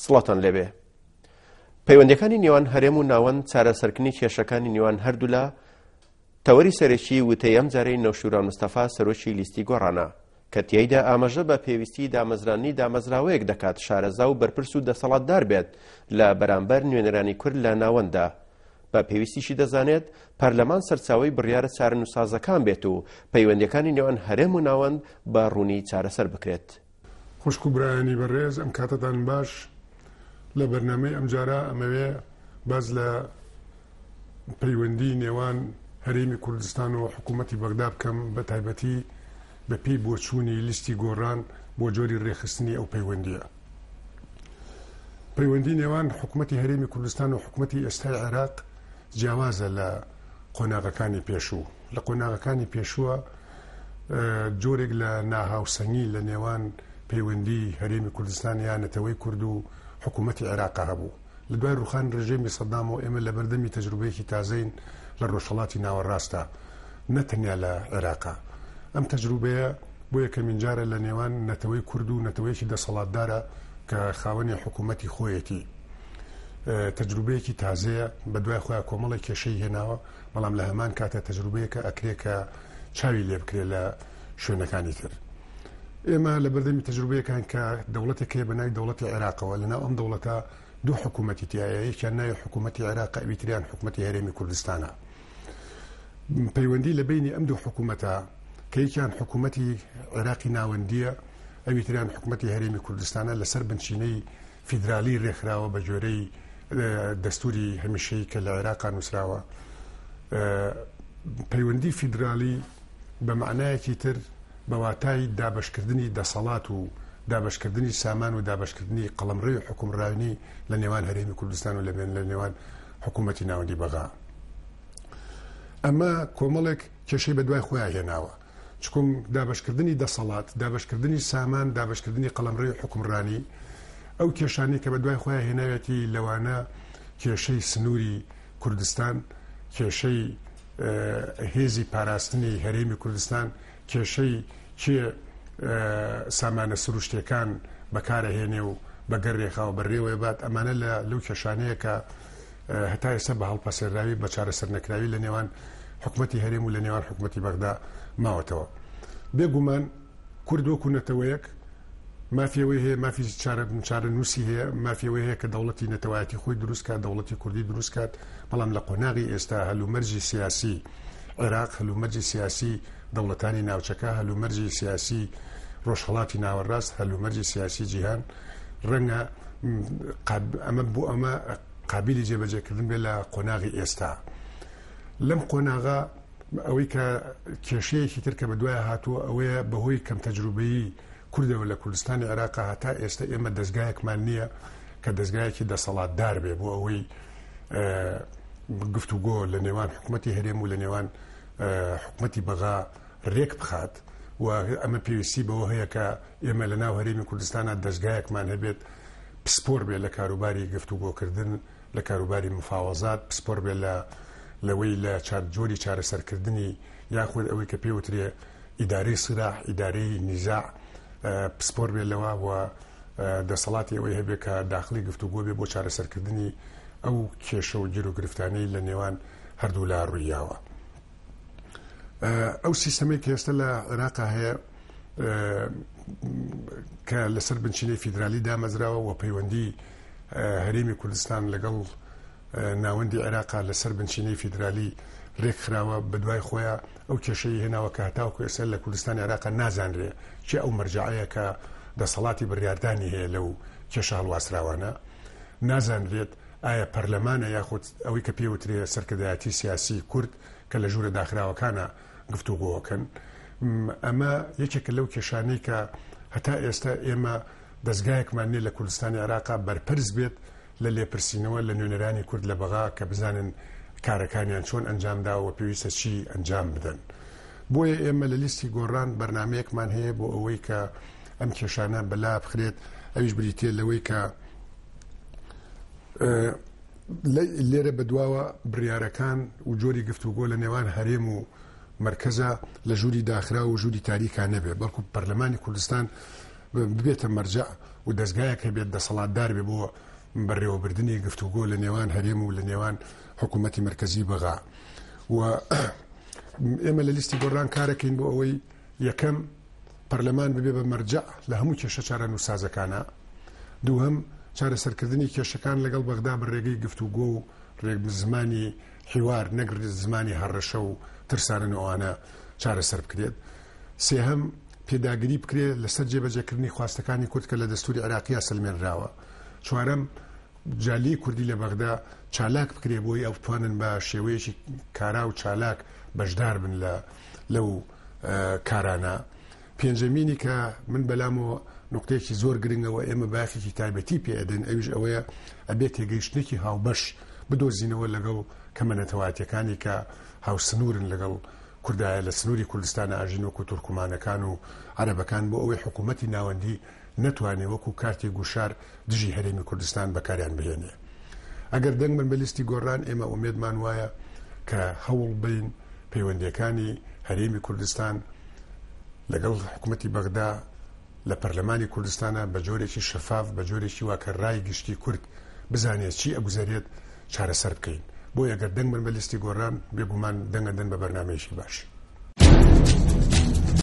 سڵاتان لێبێ. پەیوەندیەکانی نێوان هەرێم و ناوەند چارەسەرکردنی کێشەکانی نێوان هەردوولا تەوەری سەرەکی وتەی ئەمجارەی نەوشیروان مستەفا سەرۆکی لیستی گۆڕانە کە تیایدا ئاماژە بە پێویستی دامەزراندنی دامەزراوەیەک دەکات شارەزا و بەرپرس و دەسەڵاتدار بێت لە بەرامبەر نوێنەرانی کورد لە ناوەنددا بە پێویستیشی دەزانێت پەرلەمان سەرچاوەی بڕیارە چارەنووسسازەکان بێت و پەیوەندیەکانی نێوان هەرێم و ناوەند بە ڕوونی چارەسەر بکرێت. خوشک و برایانی بەڕێز ئەم کاتەتان باش لە بەرنامەی ئەمجارە ئەمەوێ باس لە پەیوەندی نێوان هەرێمی کوردستان و حکوومەتی بەغدا بکەم بە تایبەتی بە پێی بۆچوونی لیستی گۆڕان بۆ جۆری ڕێکخستنی ئەو پەیوەندیە. پەیوەندی نێوان حکوومەتی هەرێمی کوردستان و حکوومەتی ئێستای عێراق جیاوازە لە قۆناغەکانی پێشوو. لە قۆناغەکانی پێشووە جۆرێک لە ناهاوسەنگی لە نێوان پەیوەندی هەرێمی کوردستان یا نەتەوەی کورد و حکوومەتی عێراقا هەبوو. لە دوای ڕووخانی ڕژێمی سەدامەوە ئێمە لە بەردەمی تەجروبەیەکی تازەین لە ڕۆژهەڵاتی ناوەڕاستە نە تەنیا لە عێراقا. ئەم تەجروبەیە بۆ یەکەمین جارە لە نێوان نەتەوەی کورد و نەتەوەیەکی دەسەڵاتدارە کە خاوەنی حکوومەتی خۆیەتی. تەجروبەیەکی تازەیە بە دوای خۆیان کۆمەڵێک کێشەی هێناوە، بەڵام لە هەمان کاتە تەجروبەیەکە ئەکرێ کە چاوی لێ بکرێ لە شوێنەکانی تر. ئێمە لە بەردەمی تەجروبەیەکان کە دەوڵەتێک هەیە بە ناوی دەوڵەتی عێراقەوە، لەناو ئەم دەوڵەتە دوو حکوومەتی تایە، یەکیان ناوی حکوومەتی عێراقە، ئەوی تریان حکوومەتی هەرێمی کوردستانە. پەیوەندی لە بەینی ئەم دوو حکوومەتە کە یەکیان حکوومەتی عێراقی ناوەندییە، ئەوی تریان حکوومەتی هەرێمی کوردستانە، لەسەر بنچینەی فیدرالی رێکخراوە بە گوێرەی دەستوری هەمیشەیی کە لە عێراقا نووسراوە. پەیوەندی فیدرالی بە مەعنایەکی تر بە واتای دابەشکردنی دەسەڵات و دابەشکردنی سامان و دابەشکردنی قەڵەمڕەوی حوکمڕانی لە نێوان هەرێمی کوردستان و لە نێوان حکوومەتی ناوەندی بەغا. ئەمە کۆمەڵێک کێشەی بەدوای خۆیان هێناوە. چکم دابەشکردنی دەسەڵات، دابەشکردنی سامان، دابەشکردنی قەڵەمڕەوی حوکمڕانی، ئەو کێشانەی کە بەدوای خۆیان هێناوێتی لەوانە کێشەی سنووری کوردستان، کێشەی هێزی پاراستنی هەرێمی کوردستان، کێشەی کێ سامانە سروشتیەکان بەکارەهێنێ و بەگەر رێکخاوە بەرێوەی بات، ئەمانە لە لەو کێشانەیە کە هەتا ئێستا بە هەڵپەسێراوی بە چارەسەرنەکراوی لە نێوان حکومەتی هەرێم و لە نێوان حکومەتی بەغدا ماوەتەوە. بێگومان کورد وەکو نەتەوەیەک مافی ئەوەی هەیە، مافی چارەنووسی هەیە، مافی ئەوەی هەیە کە دەوڵەتی نەتەوایەتی خۆی دروست کات، دەوڵەتی کوردی دروست کات، بەڵام لە قۆناغی ئێستا هەلومەرجی سیاسی عێراق، هەلومەرجی سیاسی دەوڵەتانی ناوچەکە، هەلومەرجی سیاسی ڕۆژهەڵاتی ناوەڕاست، هەلومەرجی سیاسی جیهان ڕەنگە ئەمە بۆ ئەمە قابیلی جێبەجێکردن بێت لە قۆناغی ئێستا. لەم قۆناغە ئەوەی کە کێشەیەکی تر کە بەدوای هاتووە ئەوەیە بەهۆی کەم تەجروبەیی کوردەوە لە کوردستانی عێراقا هەتا ئێستا ئێمە دەزگایەکمان نییە کە دەزگایەکی دەسەڵاتدار بێ بۆ ئەوەی گفتوگۆ لە نێوان حکوومەتی هەرێم و لە نێوان حکوومەتی بەغا رێک بخات و ئەمە پێویستی بەوە هەیە کە ئێمە لە ناو هەرێمی کوردستانە دەزگایەکمان هەبێت پسپۆر بێ لە کاروباری گفتوگۆکردن لە کاروباری مفاوەزات پسپۆر بێ لە لەوەی لە جۆری چارەسەرکردنی یاخود ئەوەی کە پێوترێ ئیدارەی سیراح، ئیدارەی نیزاع پسپۆر بێ لەوە و دەسەڵاتی ئەوەی هەبێ کە داخلی گفتوگۆ بێ بۆ چارەسەرکردنی ئەو کێشە و گیروگرفتانەی لە نێوان هەردوولا ڕوویاوە. ئەو سیستەمەی کە ئێستا لە عێراقا هەیە کە لەسەر بنچینەی فیدرالی دامەزراوە و پەیوەندی هەرێمی کوردستان لەگەڵ ناوەندی عێراقا لەسەر بنچینەی فیدرالی رێکخراوە، بەدوای خۆیا ئەو کێشەی هێناوە کە هەتاوەکو ئێستا لە کوردستانی عێراقا نازانرێ کێ ئەو مەرجەعەیە کە دەسەڵاتی بڕیاردانی هەیە لەو کێشە هەڵواسراوانە، نازانرێت ئایا پەرلەمانە یاخود ئەوەی کە پێوترێ سەرکردایەتی سیاسی کورد کە لە ژوورە داخراوەکانە گفتوگۆکەن. ئەمە یەکێکە لەو کێشانەی کە هەتا ئێستا ئێمە دەزگایەکمان نیە لە کوردستانی عێراقا بەرپرس بێت لە لێپرسینەوە لە نوێنەرانی کورد لە بەغا کە بزانن کارەکانیان چۆن ئەنجام داوە و پێویستە چی ئەنجام بدەن. بۆیە ئێمە لە لیستی گۆڕان بەرنامەیەکمان هەیە بۆ ئەوەی کە ئەم کێشانە بەلا بخرێت، ئەویش بریتییە لەوەی کە لێرە بەدواوە بڕیارەکان و جۆری گفتوگۆ لە نێوان هەرێم و مەرکەزە لە ژووری داخراو و ژووری تاریکا نەبێ، بەڵکو پەرلەمانی کوردستان ببێتە مەرجەع و. و دەزگایەک هەبێت دەسەڵاتدار بێ بۆ بەڕێوەبردنی گفتوگۆ لە نێوان هەرێم و لە نێوان حکوومەتی مەرکەزی بەغا و ئێمە لە لیستی گۆڕان کارەکەین بۆ ئەوەی یەکەم پەرلەمان ببێ بە مەرجەع لە هەموو کێشە چارەنووسسازەکانا، دووهەم چارەسەرکردنی کێشەکان لەگەڵ بەغدا بە رێگەی گفتوگۆ و رێک زمانی حیوار نەک زمانی هەڕەشە و ترسانن و ئەوانە چارەسەر بکرێت. سێهەم پێداگری بکرێت لەسەر جێبەجێکردنی خواستەکانی کورد کە لە دەستوری عێراقیا سەلمێنراوە. چوارەم جالیەی کوردی لە بەغدا چالاک بکرێت بۆی ئەو بتوانن بە شێوەیەکی کارا و چالاک بەشدار بن لە لەو کارانە. پێنجەمینی کە من بەلامەوە نوقتەیەکی زۆر گرنگە و ئێمە بایەخێکی تایبەتی پێ ئەدەین ئەویش ئەوەیە ئەبێ تێگەیشتنێکی هاوبەش بدۆزینەوە لەگەڵ کەمە نەتەوایەتیەکانی کە هاوسنوورن لەگەڵ کوردایە لە سنووری کوردستان ئاژین وەکو تورکمانەکان و عەرەبەکان بۆ ئەوەی حکوومەتی ناوەندی نەتوانێ وەکو کارتی گوشار دژی هەرێمی کوردستان بەکاریان بهێنێ. ئەگەر دەنگ بن بە لیستی گۆڕان ئێمە ئومێدمان وایە کە هەوڵ بەین پەیوەندیەکانی هەرێمی کوردستان لەگەڵ حکومەتی بەغدا لە پەرلەمانی کوردستانە بە جۆرێکی شەفاف بە جۆرێکی وا کە رای گشتی کورد بزانێت چی ئەگوزەرێت چارەسەر بکەین. بۆیە گەر دەنگ بن بە لیستی گۆڕان بێگومان دەنگ ئەدەن بە بەرنامەیەکی باش.